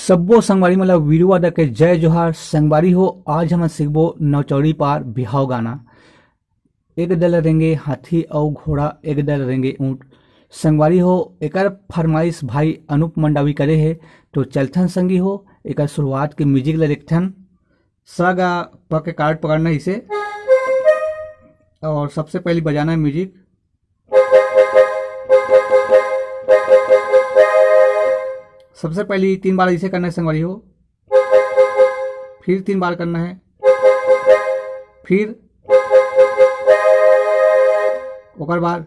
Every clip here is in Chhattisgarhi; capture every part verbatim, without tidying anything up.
सब्बो संगवारी मन ला वीरू दादा के जय जोहार। संगवारी हो, आज हमन सीखबो नवचौड़ी पार बिहाव गाना। एक दल रेंगे हाथी अउ घोड़ा, एक दल रेंगे ऊंट। संगवारी हो, एकर फरमाइश भाई अनूप मंडावी करे हे, तो चलथन संगी हो, एकर शुरुआत के म्यूजिक ला देखथन। सा गा प के कार्ड पकड़ना है इसे, और सबसे पहले बजाना है म्यूजिक। सबसे पहले तीन बार इसे करना है संगवारी हो, फिर तीन बार करना है, फिर ओकर बाद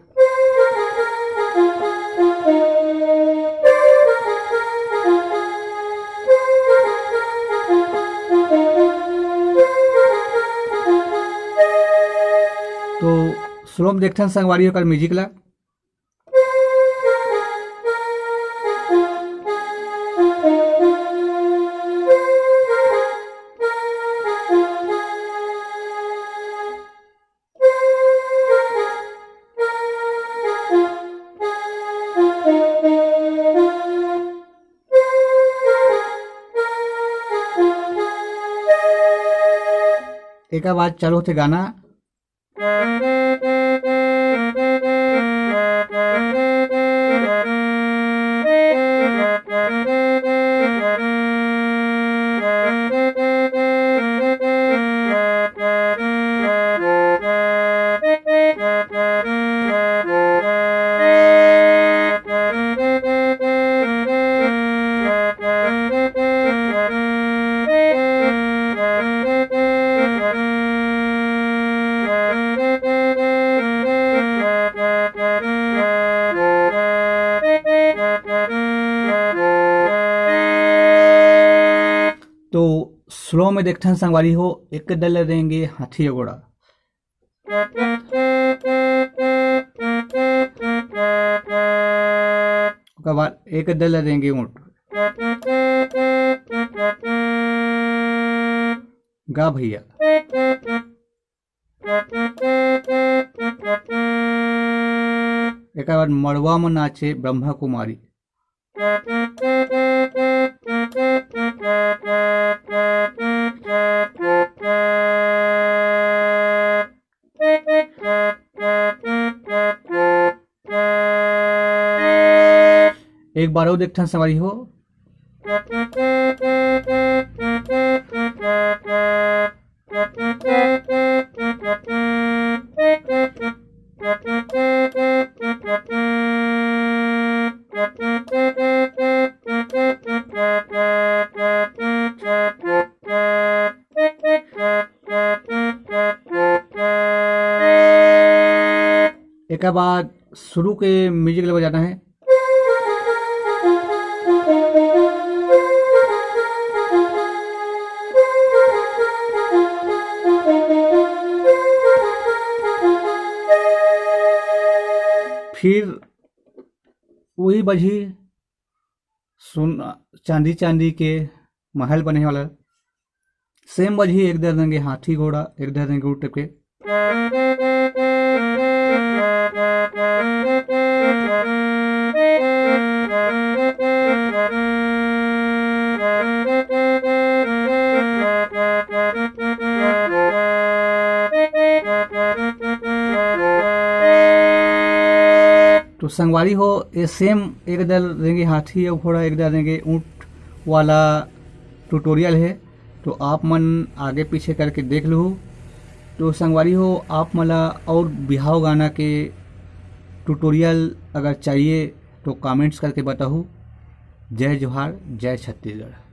तो स्लो में देखथन संगवारी ओकर म्यूजिक ला। एकर बाद चालू होथे गाना। तो स्लो में देखथन संगवारी हो, एक दल रेंगे हाथी अउ घोड़ा। ओकर बाद एक दल रेंगे ऊंट। गा भैया। एकर बाद मड़वा में नाचे ब्रह्मा कुमारी। एक बार अउ देखथन संगवारी हो। एकर बाद शुरू के म्यूजिक ला बजाना है। फिर वही बजही सुन, चांदी चांदी के महल बने वाला। सेम बजही, एक दल रेंगे हाथी घोड़ा, एक दल रेंगे ऊंट के। तो संगवारी हो, ये सेम एक दल रेंगे हाथी अउ घोड़ा, एक दल रेंगे ऊंट वाला ट्यूटोरियल है। तो आप मन आगे पीछे करके देख लहू। तो संगवारी हो, आप मन ला और बिहाव गाना के ट्यूटोरियल अगर चाहिए तो कमेंट्स करके बताहू। जय जोहार, जय छत्तीसगढ़।